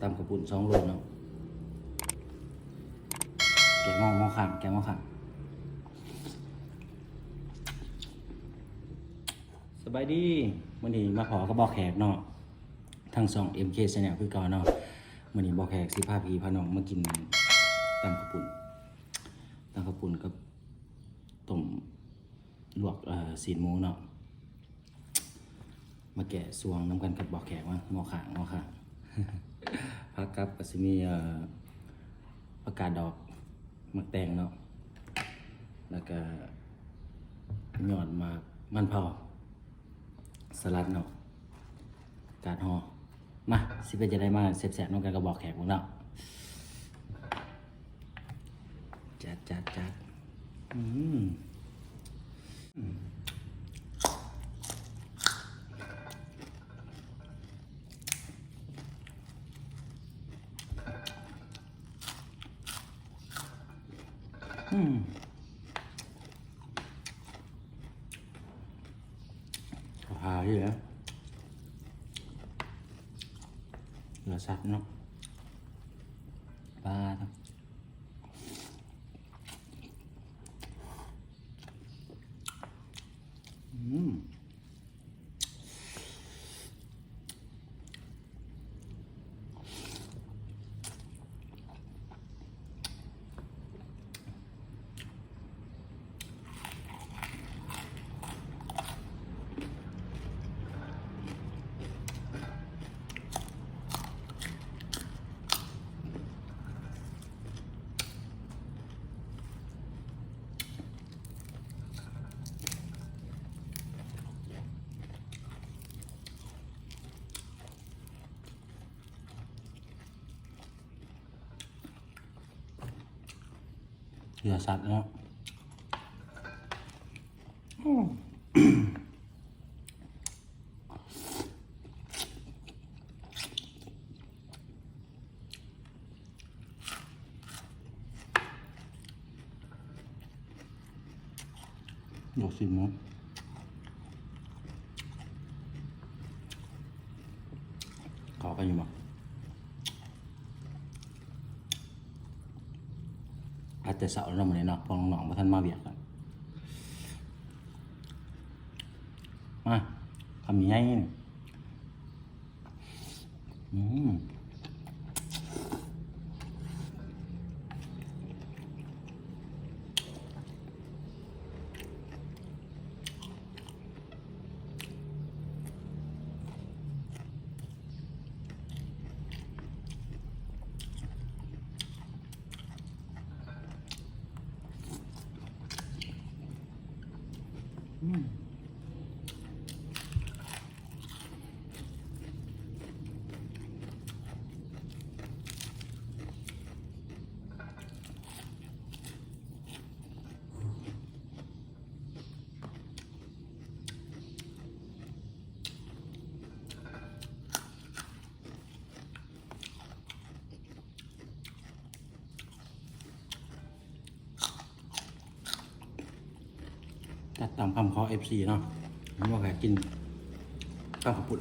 ຕຳເຂົ້າປຸ້ນສອງໂລເນາະ ແກງໝໍ້ ໝໍ້ຂ້າງ ແກງໝໍ້ຂ້າງ. ສະບາຍດີ ມື້ນີ້ມາພໍ້ກັບບ່າວແຂກເນາະ ທາງຊ່ອງ ເອັມເຄ Channel ຄືເກົ່າເນາະ. ມື້ນີ້ບ່າວແຂກຊິພາພີ່ພານ້ອງມາກິນຕຳເຂົ້າປຸ້ນ ຕຳເຂົ້າປຸ້ນກັບຕົ້ມ ລວກ ເອີ ຊີ້ນໝູເນາະ ມາແກະຊ່ວງນຳກັນກັບບ່າວແຂກ ມາ ໝໍ້ຂ້າງ ໝໍ້ຂ້າງ ພາກັບກໍຊິມີ ເອີ ຜັກກາດດອກ ໝາກແຕງເນາະ ແລ້ວກໍຍອດໝາກມັນເຜົາ ສະຫຼັດເນາະ ກາດຫໍ່. ມາ ຊິເປັນຈັ່ງໃດ ມາແຊບໆນຳກັນກັບບ່າວແຂກເບິ່ງເນາະ. ຈັດ ຈັດ ຈັດ ອືມ ອືມ ອືມ. ຫາຢູ່ແລ້ວ ເນື້ອສັດເນາະ ປາດ ອືມ. ເຫຼືອສັດເນາະ ອືມ. ລວກຊີ້ນໝູ ເຂົ້າກັນຢູ່ບໍ່? ອັດແຕ່ເຊົ້າແລ້ວເນາະ ມື້ນີ້ເນາະ ພວກນ້ອງໆບໍ່ທັນມາວຽກ. ມາ ຄຳໃຫຍ່. ອືມ. ອືມ. ຈັດຕາມຄຳຂໍເອັຟຊີເນາະ ເຮົາຢາກກິນຕຳເຂົ້າປຸ້ນ.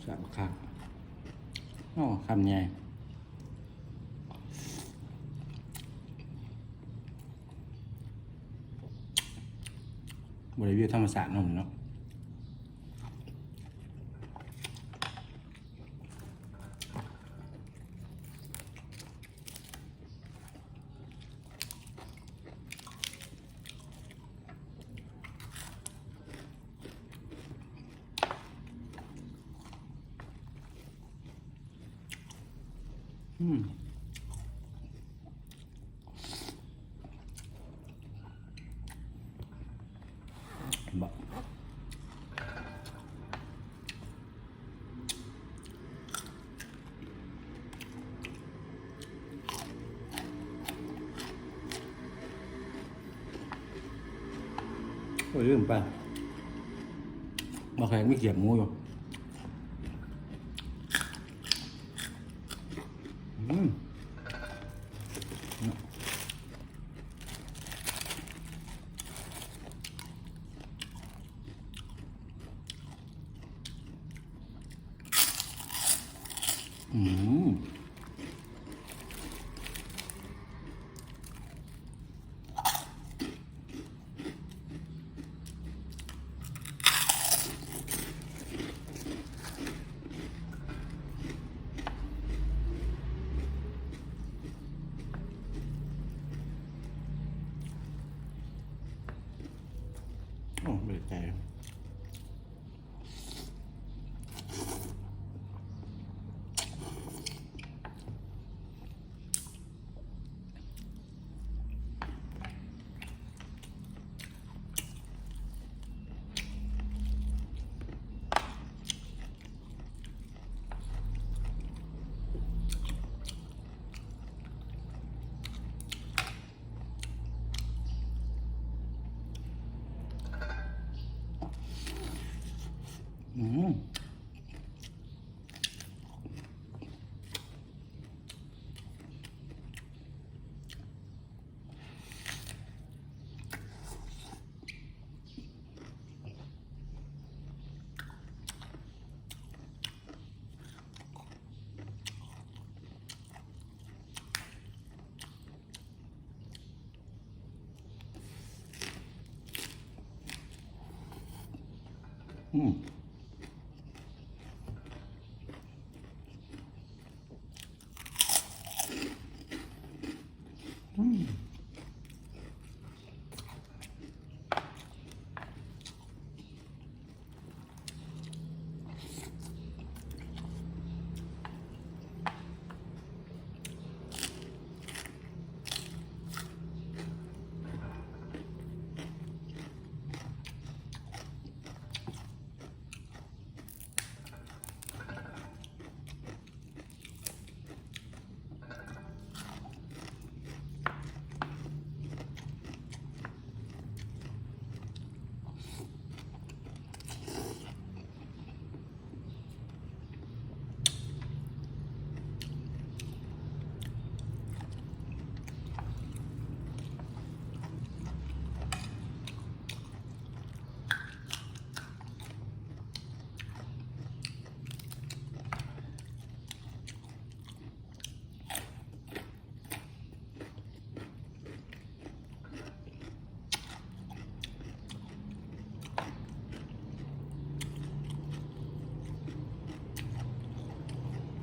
ແຊບຄັກ ໂອ້ ຄຳໃຫຍ່. ບໍ່ໄດ້ວິວທຳມະຊາດເນາະ ເນາະ. ອືມ. ອືມ. ບໍ່ ໂອ້ຍ ລືມໄປ ບໍ່ແຂກມີກຽບໝູຢູ່. ອືມ ອືມ. ໂອ້ ບໍ່ໄດ້ໃຈ. ອືມ. ອືມ ອືມ.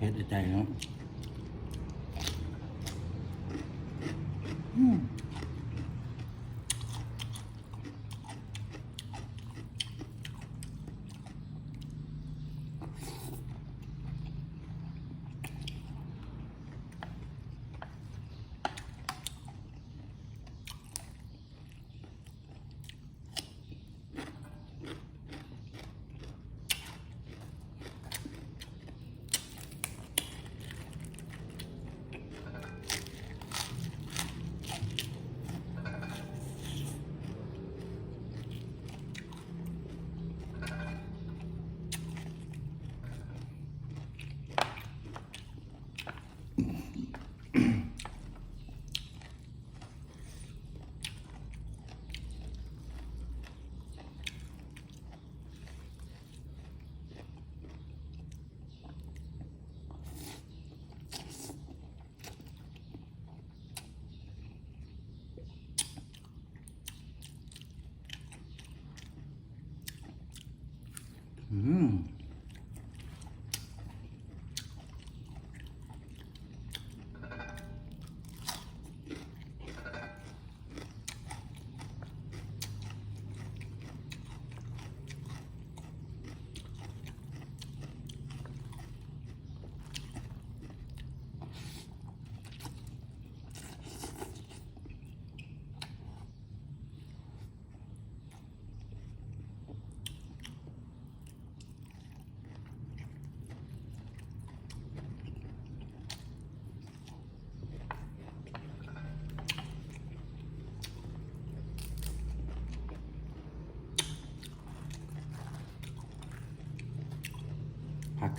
ເຜັດໃຈເນາະ ອືມ. ອືມ. ອ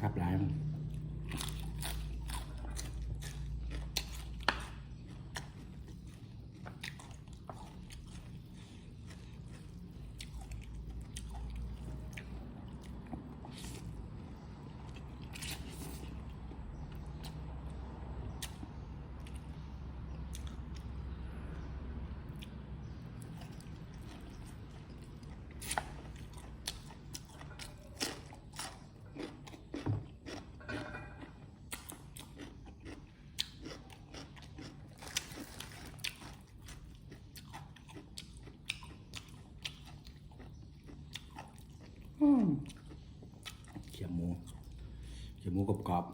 ຄັກຫຼາຍ. ອືມ ຂຽບໝູ ຂຽບໝູກອບໆ.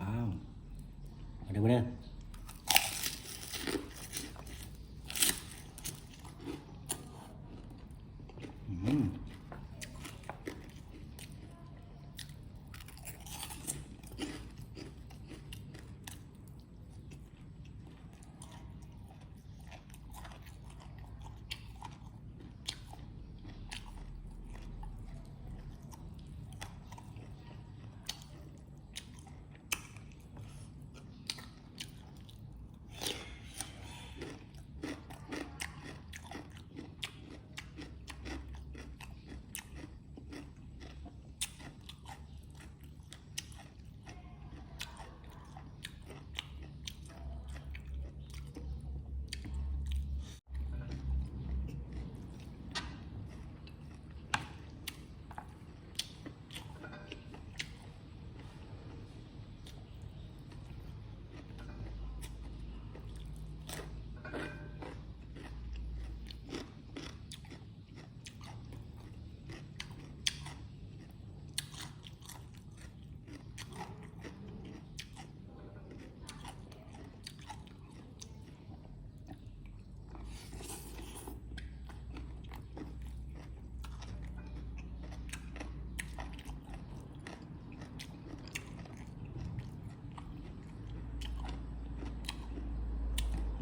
ວ້າວ ມາເດີ ມາເດີ. ອືມ.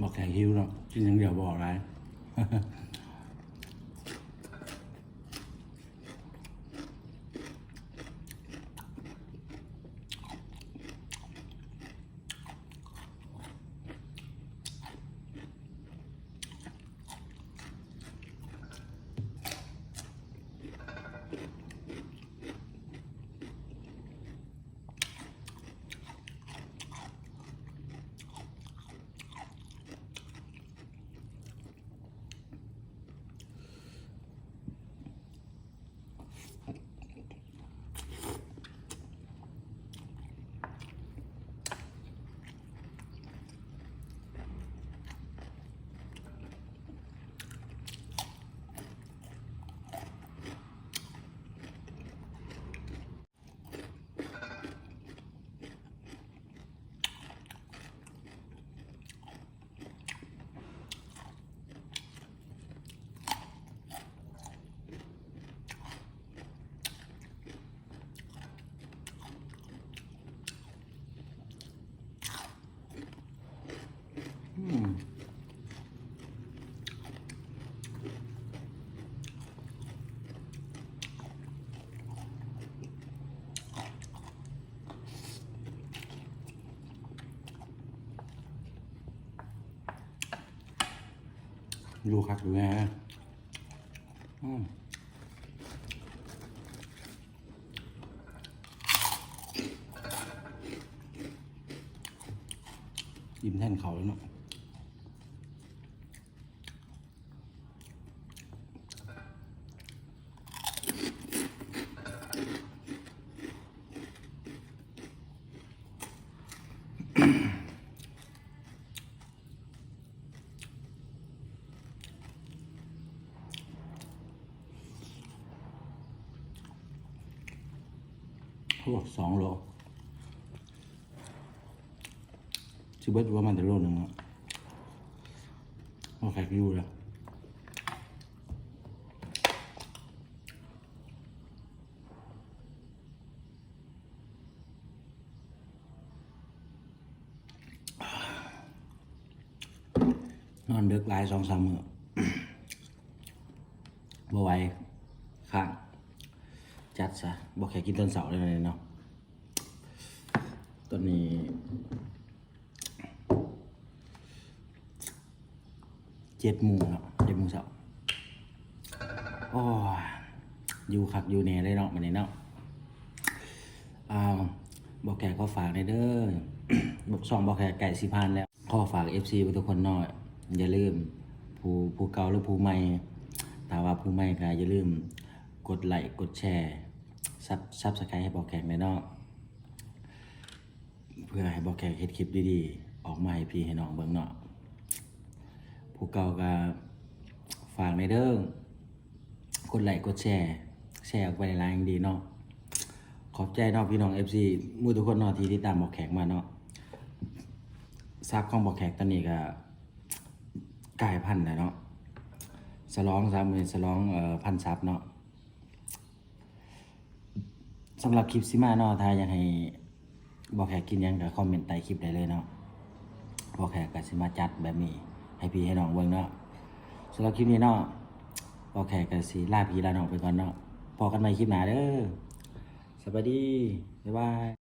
ບໍ່ແຂງຫິວເນາະ ກິນຢ່າງດຽວບໍ່ອອກຫຼາຍ. ອືມ ຢູ່ຄັກຢູ່ແນ່. ອືມ ອີ່ມແທນເຂົ້າເລີຍເນາະ. ໂອ້ ສອງໂລ ຊິເບິດປະມານແຕ່ໂລໜຶ່ງເນາະ ໂອເຄ ຢູ່ແລ້ວ. ນອນເດິກຫຼາຍ ສອງສາມມື້. ບໍ່ໄຫວ ຄ້າງ ຈັດຊະ. ບໍ່ແຄ່ກິນຕອນເຊົ້າເລີຍເນາະ ຕອນນີ້ ເຈັດໂມງເນາະ ເຈັດໂມງເຊົ້າ. ໂອ້ຍ ຢູ່ຄັກຢູ່ແນ່ເລີຍເນາະ ບັດນີ້ເນາະ. ອ້າວ ບໍ່ແຄ່ຂໍຝາກແດ່ເດີ ຊ່ອງບໍ່ແຄ່ໃກ້ຊິຜ່ານແລ້ວ. ຂໍຝາກເອັຟຊີທຸກຄົນເນາະ ຢ່າລືມ ຜູ້ ຜູ້ເກົ່າ ຫຼື ຜູ້ໃໝ່ ຖ້າວ່າຜູ້ໃໝ່ກໍຢ່າລືມກົດໄລ ກົດແຊ ຊັບ ຊັບສະໄຄໃຫ້ບໍ່ແຄ່ແດ່ເນາະ ເພື່ອໃຫ້ບໍ່ແຄ່ເຮັດຄລິບດີໆ ອອກມາໃຫ້ພີ່ໃຫ້ນ້ອງເບິ່ງເນາະ. ຜູ້ເກົ່າກໍຝາກແດ່ເດີ ກົດໄລ ກົດແຊ ແຊອອກໄປຫຼາຍໆ ຍັງດີເນາະ. ຂອບໃຈເນາະ ພີ່ນ້ອງເອັຟຊີໝູ່ທຸກຄົນເນາະ ທີ່ຕິດຕາມບໍ່ແຄ່ມາເນາະ. ຊັບຂອງບໍ່ແຄ່ຕອນນີ້ກໍກາຍພັນແລ້ວເນາະ ສະຫຼອງ ສາມມື້ສະຫຼອງ ເອີ ພັນຊັບເນາະ. ສຳລັບຄລິບຊິມາເນາະ ຖ້າຢາກໃຫ້ບໍ່ແຄ່ກິນຫຍັງກໍຄອມເມັນໃຕ້ຄລິບໄດ້ເລີຍເນາະ ບໍ່ແຄ່ກໍຊິມາຈັດແບບນີ້ໃຫ້ພີ່ໃຫ້ນ້ອງເບິ່ງເນາະ. ສຳລັບຄລິບນີ້ເນາະ ບໍ່ແຄ່ກໍຊິລາພີ່ລານ້ອງໄປກ່ອນເນາະ ພໍ້ກັນໃໝ່ຄລິບໜ້າເດີ ສະບາຍດີ ບາຍບາຍ.